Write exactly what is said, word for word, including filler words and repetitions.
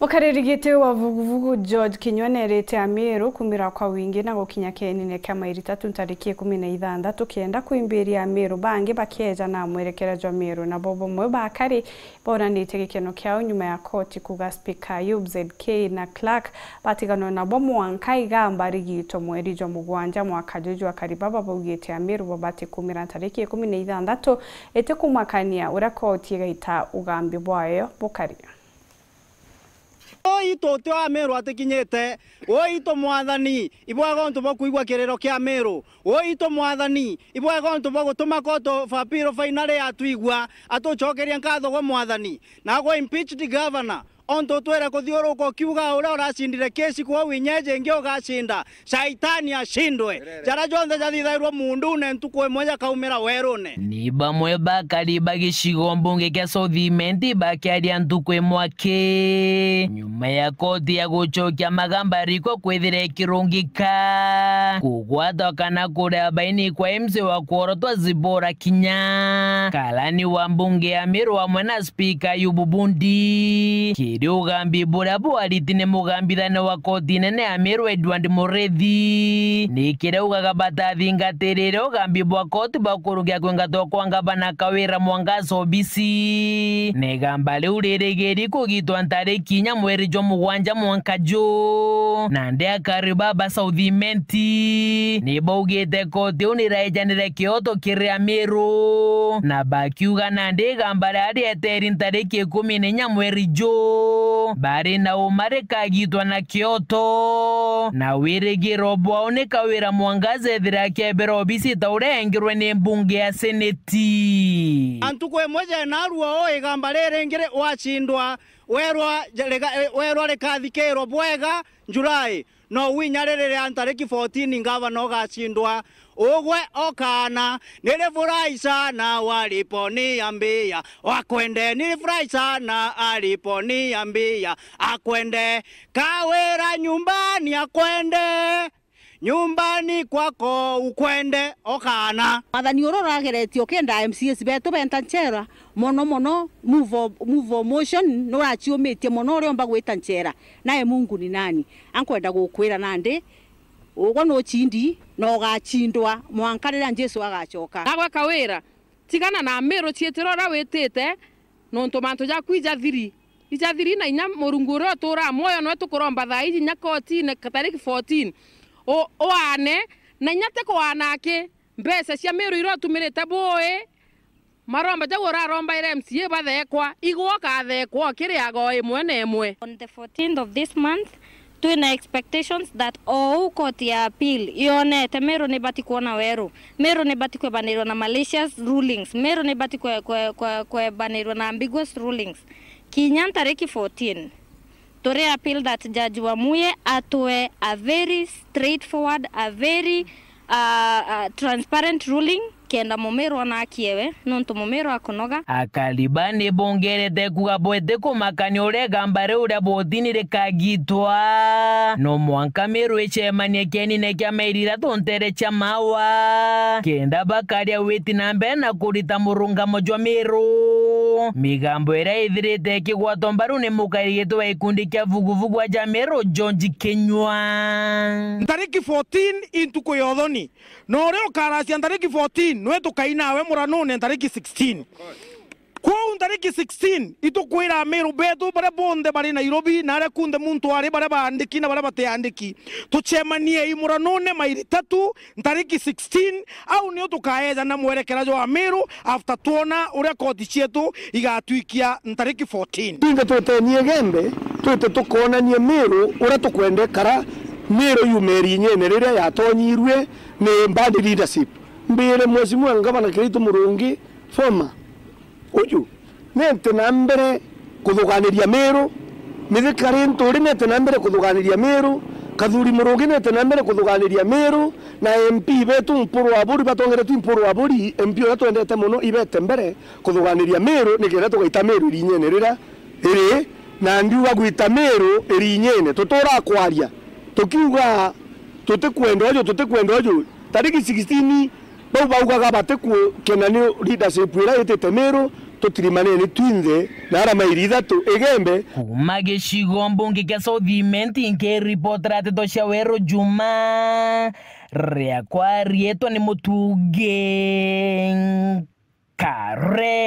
Mukariri giti wa vuguvugu George Kinyua nerite Amiru kumira kwa wingi na gukinya kienine kia mairi tatu ntariki ikumi na ithanthatu kenda kwimbiria Amiru bangi bakeeja na mwerekera jwa Amiru, nabo bamwe bakari boonanitie gikeno kiao nyuma ya koti kuuga Speaker Ayub Z K na Clerk batiganwe nabo mwanka igamba rigitwe mweri jwa mugwanja mwaka juju. Akari baba baugite Amiru babati kumira ntariki ikumi na ithanthatu itikumakania uria koti igaita ugambi bwayo bukari. Uitu uti wa Amiru atikinyite. Uitu Mwathani, ibwega untu bwa kuigua kiriro kia Amiru. Uitu Mwathani, ibwega untu bwa gutuma koto fapiro fainali atwigua, atucokeria nkatho gwa Mwathani. Nagwe impeached governor, ontu utwire kuthiuruka ukiuga uria uracindire kesi kwou inya iji ingi ugacinda. Shaitani ashindwe. Jaria jonthe jathithairwe muundune ntuku imwe jakaumira werune. Ni bamwe bakari ba gicigo mbunge kia South Imenti bakiaria ntuku imwe aki nyuma ya koti ya gucokia magamba riko kwithira ikirungika kugwatwa kana kuria baini kwa M C wa kworotwa Zipporah Kinya, karani wa mbunge ya Amiru amwe na Spika Ayubu Bundi. Kiri ugambi buria bwariti ni mugambithania wa koti nene ya Amiru Edward Murithi, ni kiraugaga batathingatirire ugambi bwa koti bwa kurungia kwingatwa kwa ngavana Kawira Mwangaza obisi. Na igamba riu ririgiri kugitwa ntariki inya mweri jwa mugwanja mwanka ju. Nandi akari baba South Imenti ni baugite koti iu ni iraejanire kioto kiri Amiru, na bakiuga nandi igamba riria rieteri ntariki ikumi na inya mweri ju, bari na uma rikagitwa na kioto, na wirigiro bwao ni Kawira Mwangaza ethire akiebera obisi ta uria engirwe ni mbunge ya seneti. Antu kwi mwe jena ruo, igamba riri ringi ri-, wacindwa, werwa rika-, werwa rikathikirwa bwega Julai. No winya riri ria ntariki fourteen ngavana ugacindwa. Ugwe okana, nirifurahi sana waliponiambia, akwende, nirifurahi sana aliponiambia, akwende, Kawira nyumbani, akwende, nyumbani kwako, ukwende, okana. Mwathani uria urageretie ukienda M C As betu benta nchera, mono mono move of, move of motion nuraciumitie mono uria umba gwita nchera. Naye Mungu ni nani? Ankwenda gukwira nandi, ugwe nucindi na ugacindwa mwanka riria Jesu agacoka. Nagwe Kawira, tigana na Amiru ciitire uria witite, nontu mantu jaku ijathiri. Ijathiri na inya Murungu uria uturaa mwoyo nwe tukuromba thaa iji inya kotine tariki fourteen. U-, uane, na inya ti kuana aki, mbeca cia Amiru iria utumirite bui, maromba jau urarombaire M C A bathekwa, igwe ukathekwa ukiriaga o imwe na imwe. On the fourteenth of this month, twina expectations that o uu court ya appeal yonete Meru nibati kwona weru, Meru nibati kwebanirwa na malicious rulings, Meru nibati kwe-, kwe-, kwe-, kwebanirwa na ambiguous rulings. Kinya ntariki fourteen, turi appeal that Judge Wamuye atwe a very straightforward, a very, uh, uh, transparent ruling, kenda Mumiru ona akiewe, nontu Mumiru akunoga. Akari ba ni bongerete kuuga bwete kumakania uria igamba riu ria botini rikagitwa. No mwanka Miru icemanie kienine kia mairi ithatu ntere cia Mawa, kenda bakaria witi na mbere na kurita murungamo jwa Miru. Migambo iria ithirite ikigwatwa mbaru ni mukarigiti wa gikundi kia vuguvugu wa Jamiru, George Kinyua. Ntariki fourteen i ntuku ya uthoni, na uria ukaracia ntariki fourteen, nwe tukai nawe muranune ntariki sixteen. Kwou ntariki sixteen, itukwira Amiru betu baria bonthe bari Nairobi, na aria kunthe muntu ari, baria baandiki na baria batiandiki, tucemanie imuranune mairi tatu, ntariki sixteen, au nio tukaejana mwerekera jwa Amiru after twona uria koti cietu igatwikia ntariki fourteen. Twinthe twitenie Igembe, twite tukonanie Miru uria tukwenda ikara, Miru yume irinyene riria yatonyirue ni bad leadership. Mbire Mheshimiwa Ngavana Kiraitu Murungi, former, uju, nete na mbere kuthuganiria Miru, Mithika Linturi nete na mbere kuthuganiria Miru, Kathuri Murungi nete na mbere kuthuganiria Miru, na M P betu Mpuru Aburi batongeretwe Mpuru Aburi, M P uria twendete mono, ibete mbere kuthuganiria Miru, nikenda tugaita Miru irinyene riria iri, na ndiuga gwita Miru irinyene, tutura kwaria tukiuga tutikwenda uju, tutikwenda uju. Tariki sixteen, bau baugaga batikukena ni leadership iria itite Miru, Tutirimaneni twinthe na ara mairi ithatu Igembe. Kuuma gicigo mbunge kia South Imenti, nkiripotera nteto cia Weru Juma, riakwa riitwa ni Mutungi Nkare.